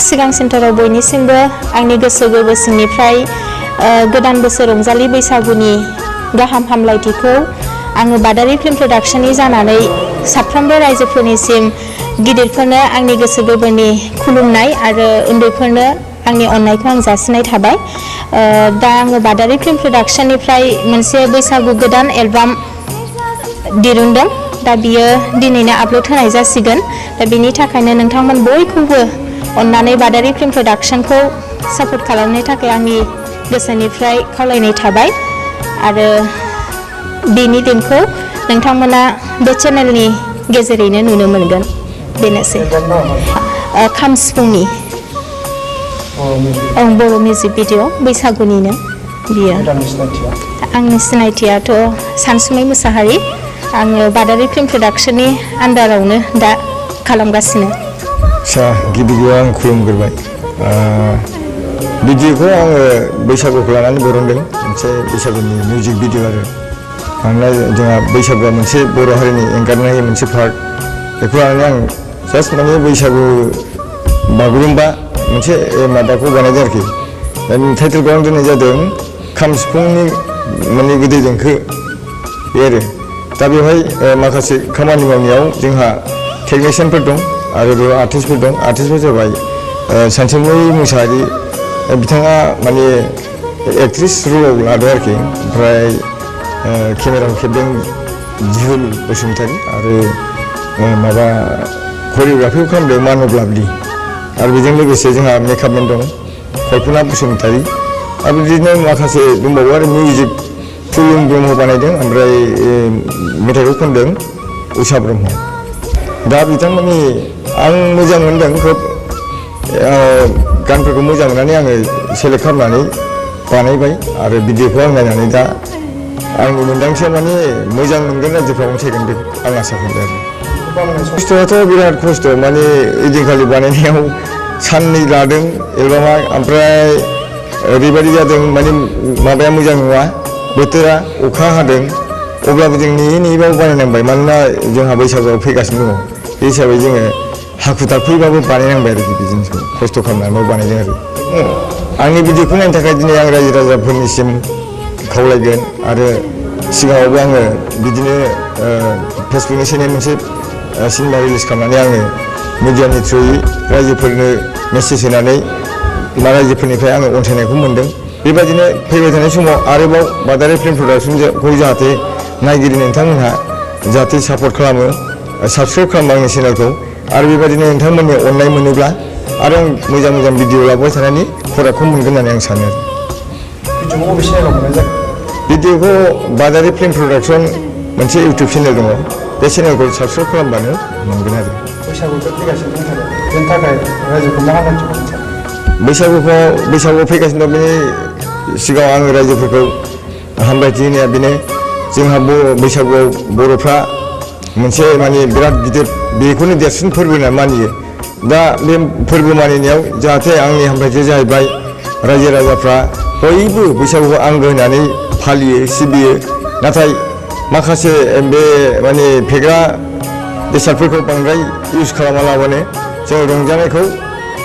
सिगां सेन्टाराव बयनिसिमबो आंनि गोसो गोरबो सिंनिफ्राय गोदान बोसोर रंजालि बैसागुनि गाहाम हामलायथिखौ आङो बादारि फिल्म प्रडाक्शननि जानानै साफ्रोमबो रायजोफोरनिसिम गिदिरफोरनो आंनि गोसो गोरबोनि खुलुमनाय आरो उन्दैफोरनो आंनि अननायखौ आं जासिनाय थाबाय। दा आङो बादारि फिल्म प्रडाक्शननिफ्राय मोनसे बैसागु गोदान एलबाम दिरुनदों। दा बियो दिनैनो आपल'ड होनाय जासिगोन। दा बिनि थाखायनो नोंथांमोन बयखौबो अननानै बादारि फिल्म प्रडाक्शनखौ सापर्ट खालामनो थाखाय आंनि गोसोनिफ्राय खावलायनाय थाबाय आरो बिनि लिंकखौ नोंथांमोना बे चेनेलनि गेजेरैनो नुनो मोनगोन। बेनोसै खाम सिफुंनि बर' मिउजिक भिडिअ बैसागुनिनो बियो। आंनि सिनायथियाथ' सानसुमै मुसाहारि। आङो बादारि फिल्म प्रडाक्शननि आन्डारावनो दा खालामगासिनो। गिबियाव आं खुलुमग्रोबाय। भिडिअखौ आङो बैसागुखौ लानानै बरनदों, मोनसे बैसागुनि मिउजिक भिडिअ आरो। मानोना जोंहा बैसागुआ मोनसे बर' हारिनि एंगारनो हायै मोनसे पार्ट। बेखौ लानानै आं जास्ट माने बैसागु बागुरुम्बा मोनसे माबाखौ बानायदों आरोखि। टाइटेलखौ आं दोननाय जादों खाम सिफुंनि माने गोदै देंखो बे आरो। दा बेवहाय माखासे खामानि मावनायाव जोंहा टेकनिशियानफोर दं आरो बेयाव आर्टिस्टफोर दं। आर्टिस्टफोर जाबाय सानसुमै मुसाहारि, बिथाङा माने एक्ट्रिस रलाव लादों आरोखि। ओमफ्राय केमेराखौ खेबदों दिहुल बसुमतारी आरो माबा करिय'ग्राफिखौ खालामदों मानब लाभलि। आरो बेजों लोगोसे जोंहा मेकआपमेन दं कल्पना बसुमतारी। आरो बिदिनो माखासे दंबावो आरो मिउजिक फुलुं ब्रह्म बानायदों, ओमफ्राय मेथाइखौ खनदों उषा ब्रह्म। दा बिथांमोननि आं मोजां मोनदों खोब, गानफोरखौ मोजां मोननानै आङो सेलेक्ट खालामनानै बानायबाय आरो भिडिअखौ आं नायनानै दा आंनि मोन्दांथिया माने मोजां मोनगोन, रायजोफ्रा अनसायगोन बे आं आसा खालामदों आरो। खस्थ'आथ' बिराद खस्थ', माने ओइदिनखालि बानायनायाव साननै लादों एलबामा। ओमफ्राय ओरैबायदि जादों माने माबाया मोजां नङा, बोथोरा अखा हादों। अब्लाबो जों नेयै नेयैबाबो बानायनांबाय, मानोना जोंहा बैसागुआव फैगासिनो दङ। बे हिसाबै जोङो हाखु दाखुयैबाबो बानायनांबाय आरोखि बे जिनिसखौ खस्थ' खालामनानै बानायदों आरो। आंनि भिडिअखौ नायनो थाखाय दिनै आं रायजो राजाफोरनिसिम खावलायगोन आरो सिगाङावबो आङो बिदिनो फेसबुकनि चेनेल मोनसे सिनेमा रिलिज खालामनानै आङो मिडियानि थ्रुयै रायजोफोरनो मेसेज होनानै रायजोफोरनिफ्राय आङो अनसायनायखौ मोन्दों। बेबायदिनो फैबाय थानाय समाव आरोबाव बादारि फिल्म प्रडाक्शनखौ जाहाथे नायगिरि नोंथांमोनहा जाहाथे सापर्ट खालामो, साबस्क्राइब खालामो आंनि चेनेलखौ। आरो बेबायदिनो नोंथांमोननि अननाय मोनोब्ला आरो आं मोजां मोजां भिडिअ लाबोबाय थानायनि खरागखौ मोनगोन होननानै आं सानो आरो। भिडिअखौ बादारि फिल्म प्रडाक्शन मोनसे इउटुब चेनेल दङ, बे चेनेलखौ साबस्क्राइब खालामबानो मोनगोन आरो। बैसागुआव फैगासिनो दं, बेनि सिगाङाव आङो रायजोफोरखौ हामलायथि होनाया बेनो, जोंहा बैसागुआव बर'फ्रा मोनसे माने बिराद गिदिर, बेखौनो देरसिन फोरबो होनना मानियो। दा बे फोरबो मानिनायाव जाहाथे आंनि हामलायथिया जाहैबाय रायजो राजाफ्रा बयबो बैसागुखौ आंगो होननानै फालियो सिबियो, नाथाय माखासे बे माने फेग्रा बेसादफोरखौ बांद्राय इउज खालामालाबानो जों रंजानायखौ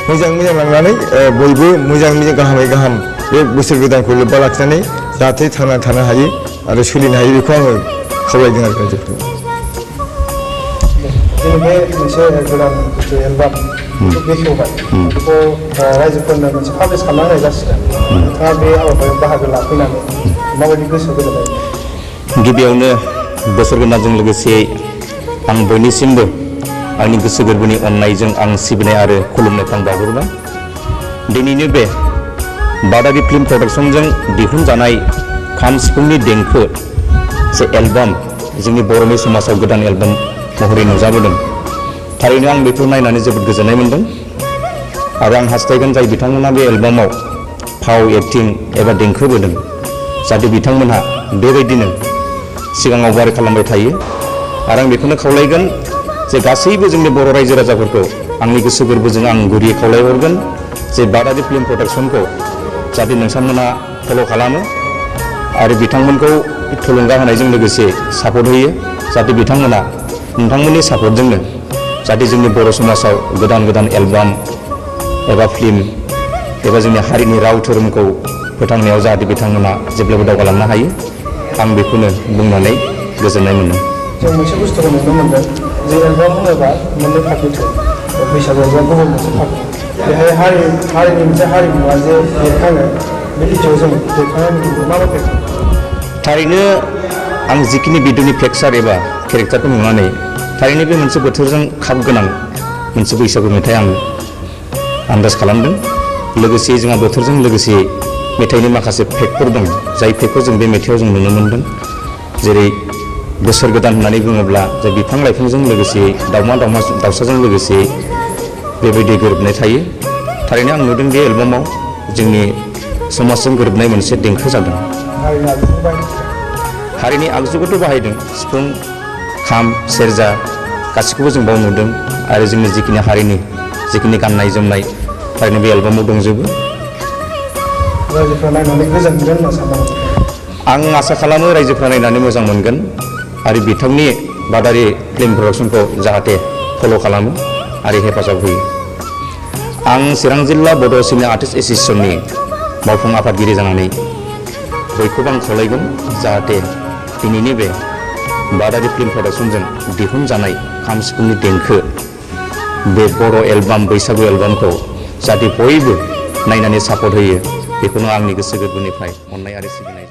मोजां लांनानै बयबो मोजां गाहामै गाहाम बे बोसोर गोदानखौ लोब्बा लाखिनानै जाहाथे थांना थानो हायो आरो सोलिनो हायो, बेखौ आङो खावलायदों आरो रायजोफोरखौ। बे मोनसे गोदान एलबाम बेखेवबाय, बेखौ रायजोफोरनो मोनसे पाब्लिश खालामना होनाय जासिगोन। नोंथाङा बे हाबाफारियाव बाहागो लाफैनानै माबायदि गोसो गोजोननाय? गिबियावनो बोसोर गोदानजों लोगोसे आं बयनिसिमबो आंनि गोसो गोरबोनि अननायजों आं सिबिनाय आरो खुलुमनायखौ आं बावहरबाय। दिनैनो बे बादारि फिल्म प्रडाक्शनजों दिहुनजानाय खाम सिफुंनि देंखो जे एलबाम जोंनि बर'नि समाजाव गोदान एलबाम महरै नुजाबोदों। थारैनो आं बेखौ नायनानै जोबोद गोजोननाय मोन्दों आरो आं हास्थायगोन जाय बिथांमोना बे एलबामाव फाव एक्टिं एबा देंखो बोदों, जाहाथे बिथांमोनहा बेबायदिनो सिगाङाव बारै खालामबाय थायो। आरो आं बेखौनो खावलायगोन जे गासैबो जोंनि बर' रायजो राजाफोरखौ आंनि गोसो गोरबोजों आं गुरैयै खावलायहरगोन जे बादारि फिल्म प्रडाक्शनखौ जाहाथे नोंथांमोना फल' खालामो आरो बिथांमोनखौ थुलुंगा होनायजों लोगोसे सापर्ट होयो, जाहाथे बिथांमोना नोंथांमोननि सापर्टजोंनो जाहाथे जोंनि बर' समाजाव गोदान एलबाम एबा फिल्म एबा जोंनि हारिनि राव धोरोमखौ फोथांनायाव जाहाथे बिथांमोना जेब्लाबो दावगालांनो हायो आं बेखौनो बुंनानै गोजोननाय मोनो। जों मोनसे बुस्थुखौ नुनो मोनदों जे एलबाम होनोबा मोननै पार्टि थायो बैसागु एबा गुबुन मोनसे पार्टि बेहाय हारिनि मोनसे हारिमुवा जे बेरखाङो बे बिथिङाव जों बेरखांनाय माबायदि थारैनो आं जिखिनि भिडिअनि पिक्सार एबा केरेक्टारखौ नुनानै थारैनो बे मोनसे बोथोरजों खाब गोनां मोनसे बैसागु मेथाइ आं आन्दाज खालामदों। लोगोसे जोंहा बोथोरजों लोगोसे मेथाइनि माखासे फेक्टफोर दं जाय फेक्टखौ जों बे मेथाइआव जों नुनो मोन्दों। जेरै बोसोर गोदान होननानै बुङोब्ला जे बिफां लाइफांजों लोगोसे दाउसाजों लोगोसे बेबायदि गोरोबनाय थायो। थारैनो आं नुदों बे एलबामाव जोंनि समाजजों गोरोबनाय मोनसे देंखो जादों। हारिनि आगजुखौथ' बाहायदों सिफुं खाम सेरजा गासैखौबो जों बाव नुदों आरो जोंनि जिखिनि हारिनि जिखिनि गाननाय जोमनाय थारैनो बे एलबामाव दंजोबो। रायजोफ्रा नायनानै गोजोनगोन होनना सानो आं आसा खालामो रायजोफ्रा नायनानै मोजां मोनगोन आरो बिथांनि बादारि फिल्म प्रडाक्सनखौ जाहाथे फल' खालामो आरो हेफाजाब होयो। आं चिरां जिल्ला बड' सिनेमा आर्टिस्ट एस'सिएशननि मावफुं आफादगिरि जानानै बयखौबो आं खावलायगोन जाहाथे दिनैनि बे बादारि फिल्म प्रडाक्सनजों दिहुनजानाय खाम सिफुंनि देंखो बे बर' एलबाम बैसागु एलबामखौ जाहाथे बयबो नायनानै सापर्ट होयो बेखौनो आंनि गोसो गोरबोनिफ्राय अननाय आरो सिबिनाय